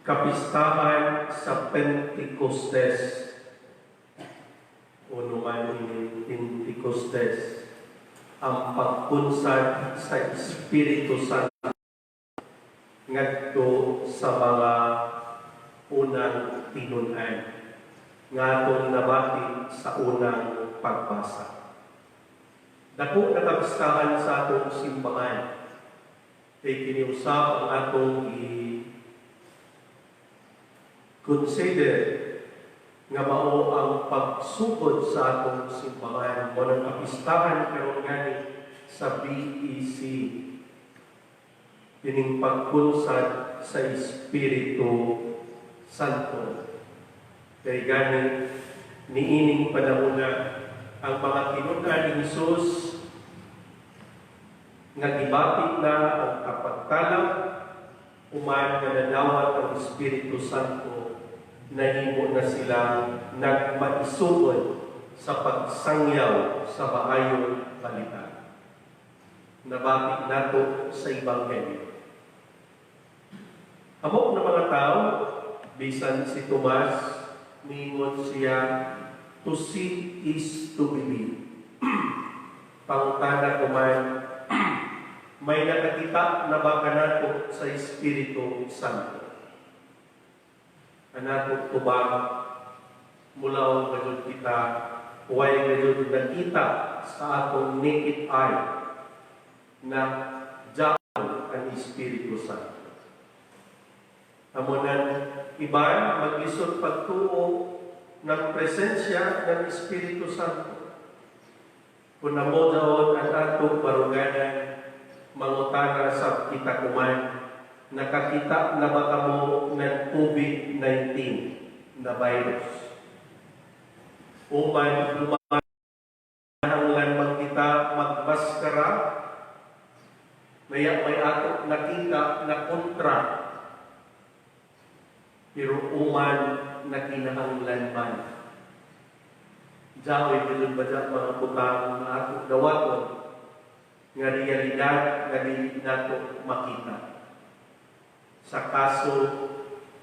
Kapistahan sa Pentecostes. Uno man ini Pentecostes, ang pagpunsad sa Espiritu Santo ngadto sa mga unang tinun-an nga atong nabati sa unang pagbasa. Dako na kapistahan sa atong simbahan kay kini usab ang atong i-consider nga mao ang pagsugod sa atong simbahan mo ng kapistahan karon gani sa BEC, kining pagpunsad sa Espiritu Santo. Kay gani niining panahona ang mga tinun-an ni Jesus nga gibati na ang kapagtalang uman nga nadawat ang Espiritu Santo, nahimo na silang nagmaisugod sa pagsangyaw sa maayong balita. Nabati nato sa Ebanghelyo. Amok na mga tao, bisan si Tomas, ningon siya, "To see is to believe." Pangutana ko man, may nakakita na ba kanato sa Espiritu Santo? Anato tubag, mulaw gajud kita, way gajud nakita sa atong naked eye na jaon ang Espiritu Santo. Amo nan iban maglisod pagtuo ng presensya ng Espiritu Santo. Kung amo daon ang atong baruganan, mangutana sa kita kuman, nakakita na ba kamo ng COVID-19 na virus? Uman lumahanglan man kita magmaskara, maya may ato nakita na kontra, pero uman na kinahanglan man. Jaoy bilog ba dyan mga butang na ato dawaton nga realidad nga dili nato makita? Sa kaso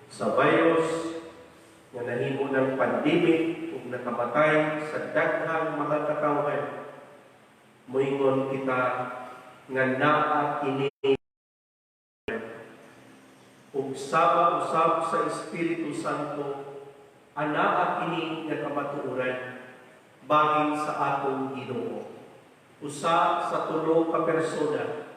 sa virus nga nahimo ng pandemic ug nakamatay sa daghang mga katawhan, moingon kita nga naa kini ug sama usab sa Espiritu Santo, anaa kini nga kamatuoran bahin sa atong Ginoo. Usa sa tulo ka persona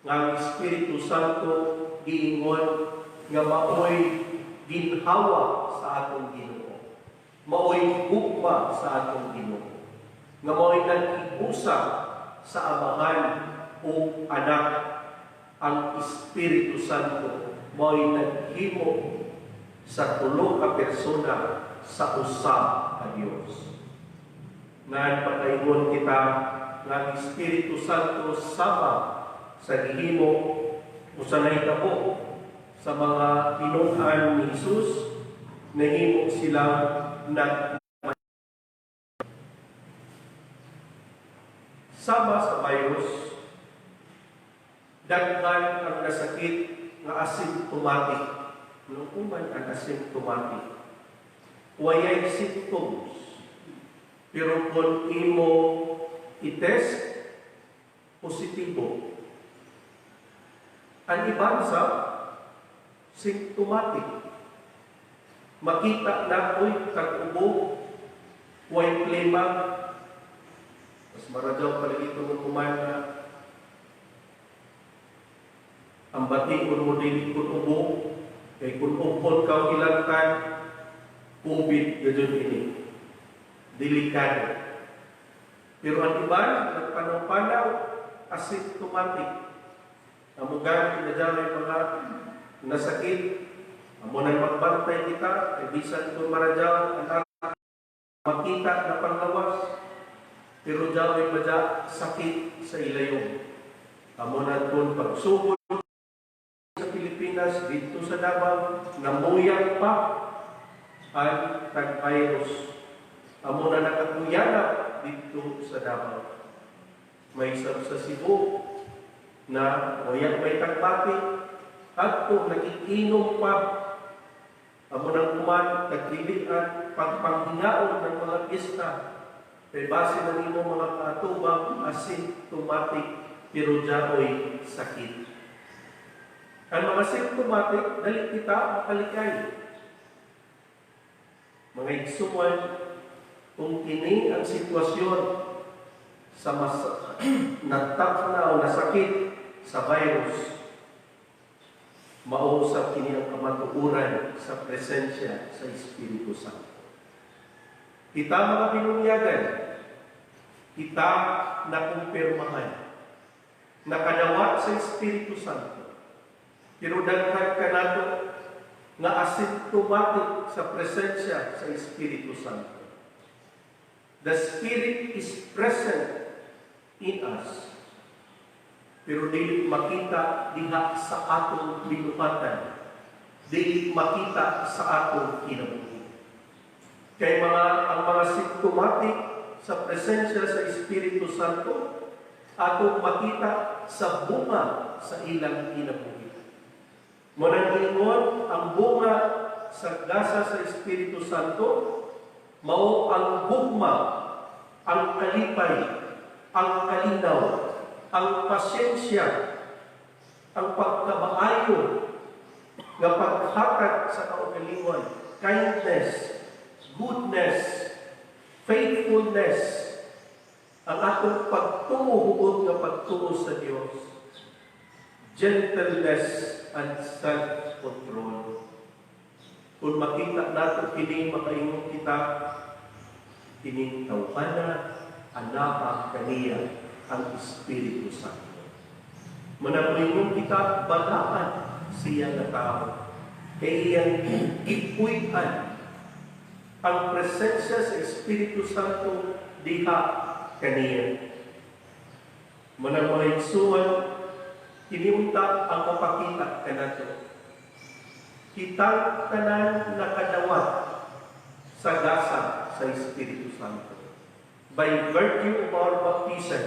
nga ang Espiritu Santo giingon nga maoy ginhawa sa atong Ginoo. Maoy gugma sa atong Ginoo. Nga maoy nag-ibusa sa Amahan ug Anak. Ang Espiritu Santo maoy naghimo sa tulo ka persona sa usa ka Dios. Ngan pakaingon kita nga ang Espiritu Santo sama sa gihimo o sa nahitabo sa mga tinun-an ni Jesus, nahimo silang nag sama sa virus, daghan ang nasakit nga asymptomatic. Nung uman ang asymptomatic? Wayay symptoms. Pero kung imo i-test, positibo. Ang iban sa symptomatic. Makita na, uy, tag-ubo, way plema. Mas maradyaw palagi ito ng kuman na ang bation mo dili kun ubo, kay kung upon ka hilangkan, COVID gajud ini. Delikado. Pero ang iban, nagpanaw-panaw, asymptomatic. Amo gani na dyan may mga nasakit. Amo nang magbantay kita, kay bisan kung maradyaw, ang makita na panglawas. Pero dyan may madya sakit sa ilayong. Amo na kung pagsugod sa Pilipinas, dito sa Davao, namuyang pa ang tag-virus. Amo na nakakuyanap dito sa Davao. May sab sa Cebu na waya may tagbati, adto nakikinom pa. Amo nang kuman, kag dili ang pagpanghingaon ng mga piyesta. Kay base na nimo mga kaatubang asymptomatic pero jaoy sakit. Ang mga symptomatic, dali kita makalikay. Mga igsuon, kung kini ang sitwasyon sa mas natakna o nasakit sa virus, mao usab kini ang kamatuoran sa presensya sa Espiritu Santo. Kita mga binunyagan, kita nakumpirmahan, nakadawat sa Espiritu Santo. Pero daghan kanato nga asymptomatic sa presensya sa Espiritu Santo. The Spirit is present in us. Pero dili makita diha sa atong binuhatan. Dili makita sa atong kinabuhi. Kay ang mga symptomatic sa presensya sa Espiritu Santo atong makita sa bunga sa ilang kinabuhi. Mao nang giingon ang bunga sa gasa sa Espiritu Santo mao ang gugma, ang kalipay, ang kalinaw, ang pasyensya, ang pagkamaayo, nga paghatag sa kaugalingon, kindness, goodness, faithfulness, ang atong pagtuo, huot nga pagtuo sa Dios, gentleness and self-control. Kung makita nato kini, makaingon kita, "Kining tawhana, anaa kaniya ang Espiritu Santo." Manamoingon kita, "Balaan siya nga tao." Kay iyang gipuy-an ang presensya sa Espiritu Santo diha kaniya. Manang mga igsuon, kini unta ang mapakita kanato. Kitang tanan nakadawat sa gasa sa Espiritu Santo. By virtue of our baptism,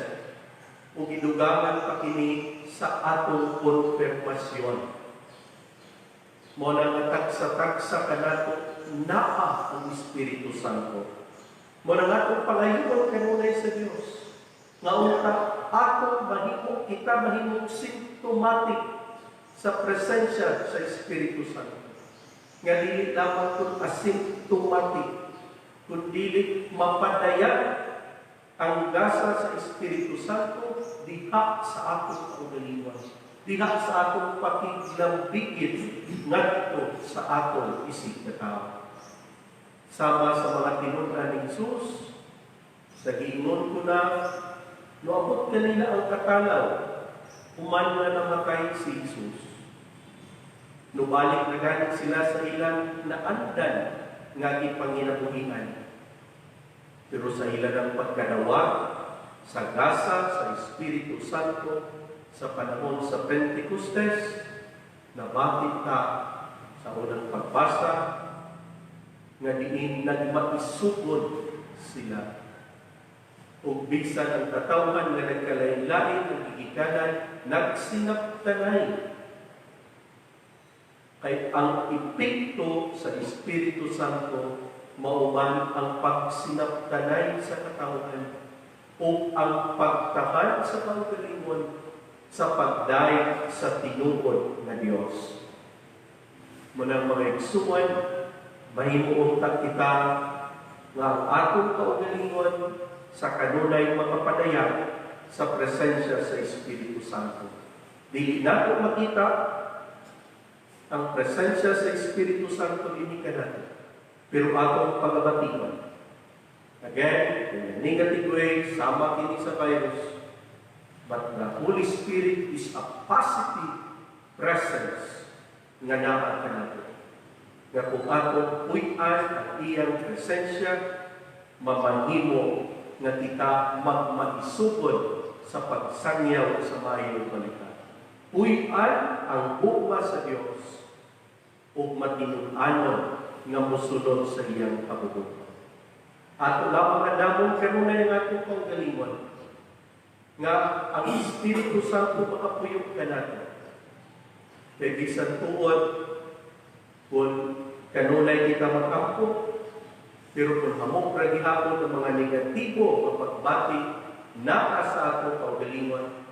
ug gidugangan pa kini sa atong konfirmasyon. Mao na nga tagsa-tagsa kanato naa ang Espiritu Santo. Mao na nga atong pangayoon kanunay sa Dios nga unta atong mahimo, kita mahimong symptomatic sa presensya sa Espiritu Santo. Nga dili lamang kung asymptomatic, kun dili mapadayag ang gasa sa Espiritu Santo diha sa atong kaugalingon, diha sa atong pakiglambigit ngadto sa atong isig tao. Sama sa mga tinud-an ni Jesus, sa giingon ko na, noabot kanila ang katalaw, human nga namatay si Jesus. Nubalik na ganit sila sa ilang naandan nga gipanginabuhian. Pero sa ilang pagkadawat sa gasa sa Espiritu Santo sa panahon sa Pentecostes, nabati ta sa unang pagbasa nga diin nagmaisugod sila. Ug bisan ang katawhan nga nagkalain-lain ang gigikanan, nagsinabtanay. Kay ang epekto sa Espiritu Santo mao man ang pagsinabtanay sa katawhan o ang pagtahan sa kaugalingon sa pagdayeg sa tinuod nga Dios. Munang mga igsuon, mahimuon ta kita nga ang atong kaugalingon sa kanunay makapadayag sa presensya sa Espiritu Santo. Dili nato makita ang presensya sa Espiritu Santo ini kanato, pero atong pagabatian. Again, in a negative way, sama kini sa virus, but the Holy Spirit is a positive presence nga naa kanato. Nga kung atong puy-an ang iyang presensya, mamahimo nga kita magmaisugod sa pagsangyaw sa maayong balita. Puy-an ang gugma sa Dios ug matinud-anon nga mosunod sa iyang kabubut-on. Ato lamang andamon kanunay ang atong kaugalingon nga ang Espiritu Santo makapuyo kanato. Kay bisan tuod kung Kanunay kita magampo, pero kung hamok ra gihapon ang mga negatibo nga pagbati naa sa ato kaugalingon,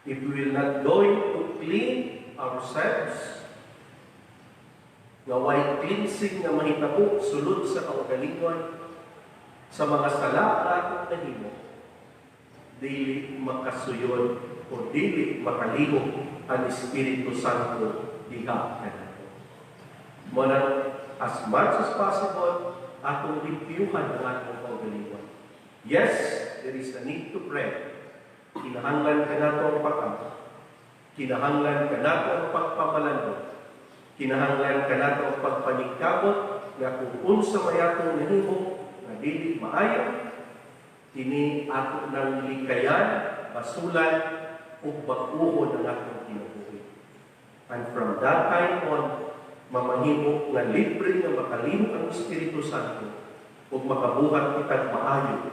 if we will not going to clean ourselves, nga way cleansing nga mahitabo sulod sa kaugalingon sa mga sala nga atong nahimo, dili makasuyon o dili makalihok ang Espiritu Santo diha kanato. Mao nang as much as possible, atong limpyuhan ang atong kaugalingon. Yes, there is a need to pray. Kinahanglan kanato ang pag-ampo. Kinahanglan kanato ang pagpamalandong. Kinahanglan kanato ang pagpaningkamot nga kung unsa may atong nahimo nga dili maayo, kini ato nang likayan, basulan, ug bag-uhon ang atong kinabuhi. And from that time on, mamahimo nga libre nga makalihok ang Espiritu Santo ug makabuhat kitag maayo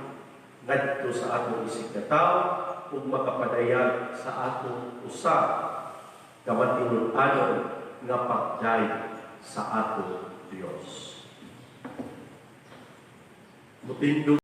ngadto sa atong isigkatawo ug makapadayag sa atong usa ka matinud-anon nga pagdayeg sa atong Dios. Mutindog.